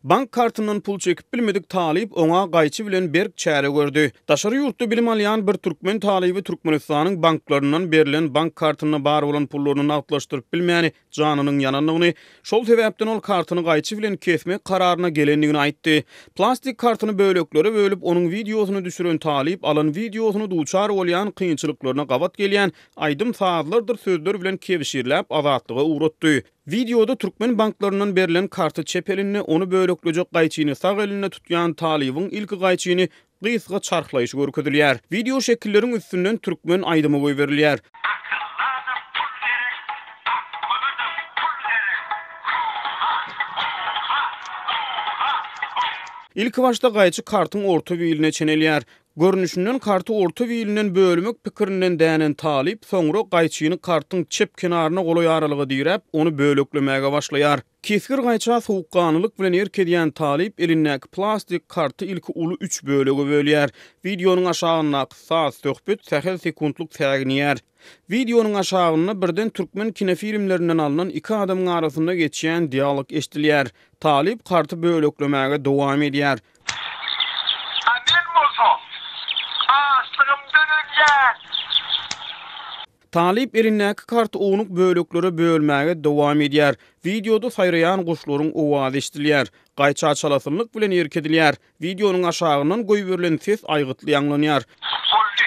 Bank kartyndan pul çekip bilmedik talyp oňa gaýçy bilen berk çäre gördi. Daşary ýurtda bilim alýan bir türkmen talyby Türkmenistanyň banklaryndan berlen bank kartynda bar bolan pullaryny nagtlaşdyryp bilmäni janynyň ýanandygyny, şol sebäpden ol kartyny gaýçy bilen kesmek kararyna gelendigini aýtdy. Plastik kartyny böleklere bölüp, onuň wideosyny düşüren talyp alan wideosyny duçar bolýan kynçylyklaryna gabat gelýän aýdym-sazlardyr sözler bilen kebşirläp Azatlyga ugratdy. Wideoda türkmen banklaryndan berlen karty çep elinde, ony böleklejek gaýçyny sag elinde tutýan talybyň ilki gaýçyny gysga çarhlaýşy görkezilýär. Wideo şekilleriň üstünden türkmen aýdymy goýberilýär. Akylda-da pul gerek, akmaga-da pul gerek, ho-ha, ho-ha, ho-ha, ho. Ilkibaşda gaýçy kartyň orta biline çenelýär. Görnüşinden karty orta bilinden bölmek pikirinden dänen talyp soňra gaýçyny kartyň çep kenaryna golaý aralyga diräp, ony böleklemäge başlaýar. Kesgir gaýça sowukganlylyk bilen erk edýän talyp elindäki plastik karty ilki uly üç bölege bölýär. Wideonyň aşagyndaky saz, söhbet sähel sekuntlyk säginýär. Wideonyň aşagynda birden türkmen kinofilmlerinden alnan iki adamyň arasynda geçýän dialog eşidilýär. Talyp karty böleklemäge dowam edýär. A men bolsa açlygymdan ölýän. Talyp elindäki karty ownuk böleklere bölmäge dowam edýär. Wideoda saýraýan guşlaryň owazy eşidilýär. Gaýça çalasynlyk bilen erk edilýär. Wideonyň aşagyndan goýberilen ses aýgytly ýaňlanýar. Boldy.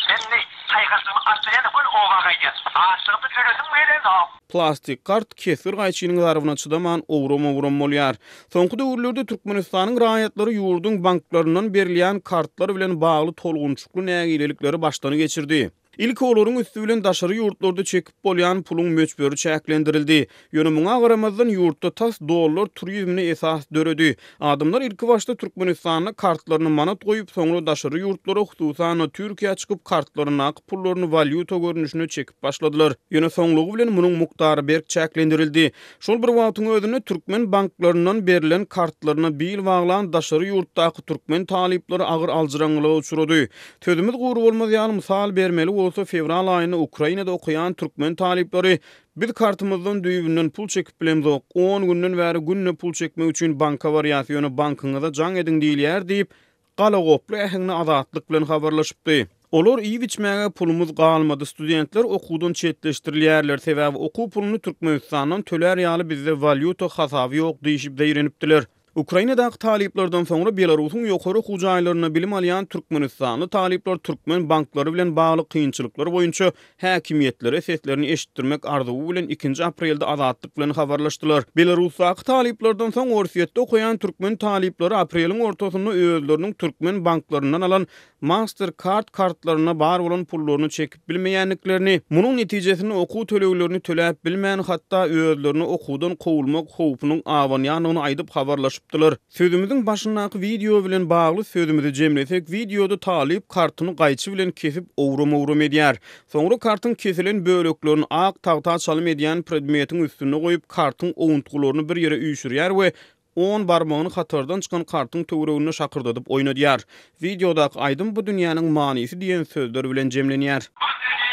Men indi paýhaslygymy artdyrýan-da göni oba gaýdýan. Açlygymdan ölesim gelenok. Plastik kart kesgir gaýçynyň zarbyna çydaman owram-owram bolýar. Soňky döwürlerde Türkmenistanyň raýatlary ýurduň banklaryndan berilýän kartlar bilen bagly tolgunçykly nägilelikleri başdan geçirdi. Ilki olaryň üsti bilen daşary ýurtlarda çekip bolýan puluň möçberi çäklendirildi. Ýöne muňa garamazdan ýurtda tas dollar turizmine esas döredi. Adamlar ilkibaşda Türkmenistanda kartlaryny manat goýup, soňra daşary ýurtlara, hususan-da Türkiýä çykyp kartlaryndaky pullaryny walýuta görnüşinde çekip başladylar. Ýöne soňlugy bilen munuň mukdary berk çäklendirildi. Şol bir wagtyň özünde türkmen banklaryndan berlen kartlaryna bil baglan daşary ýurtdaky türkmen talyplary agyr aljyraňňylyga uçrady. Sözümiz gury bolmaz ýaly mysal bermeli bolsa, fewral aýynda Ukrainada okaýan türkmen talyplary Biz kartymyzdan düýbünden pul çekip bilemzok, on günden bäri günde pul çekmek üçin banka barýas, ýöne bankyňyza jaň ediň diýilýär diýip, galagoply äheňde Azatlyk bilen habarlaşypdy. Olar iýip-içmäge pulumyz galmady, studentler okuwdan çetleşdirilýärler, sebäbi okuw puluny Türkmenistandan tölär ýaly bizde walýuta hasaby ýok diýşip zeýrenipdiler. Ukrainadaky talyplardan soňra Belarusyň ýokary okuw jaýlarynda bilim alýan türkmenistanly talyplar türkmen banklary bilen bagly kynçylyklar boýunça häkimiýetlere seslerini eşitdirmek arzuwy bilen ikinji aprelde Azatlyk bilen habarlaşdylar. Belarusdaky talyplardan soň Orsýetde okaýan türkmen talyplary apreliň ortasynda özleriniň türkmen banklaryndan alan Mastercard kartlarynda bar bolan pullaryny çekip bilmeýändiklerini, munuň netijesinde okuw töleglerini töläp bilmän, hatda özlerine okuwdan kowulmak howpunyň abanýandygyny aýdyp habarlaşypdylar. Sözümiziň başyndaky wideo bilen bagly sözümizi jemlesek, wideoda talyp kartyny gaýçy bilen kesip owram-owram edýär. Soňra kartyň kesilen böleklerini ak tagta çalym edýän predmetiň üstünde goýup, kartyň owuntgylaryny bir ýere üýşürýär we On barmagyny hatardan çykan kartyň töwereginde şakyrdadyp oýnadýar. Wideodaky aýdym bu dünýäniň manysy diýen sözler bilen jemlenýär. Bu dünýäniň.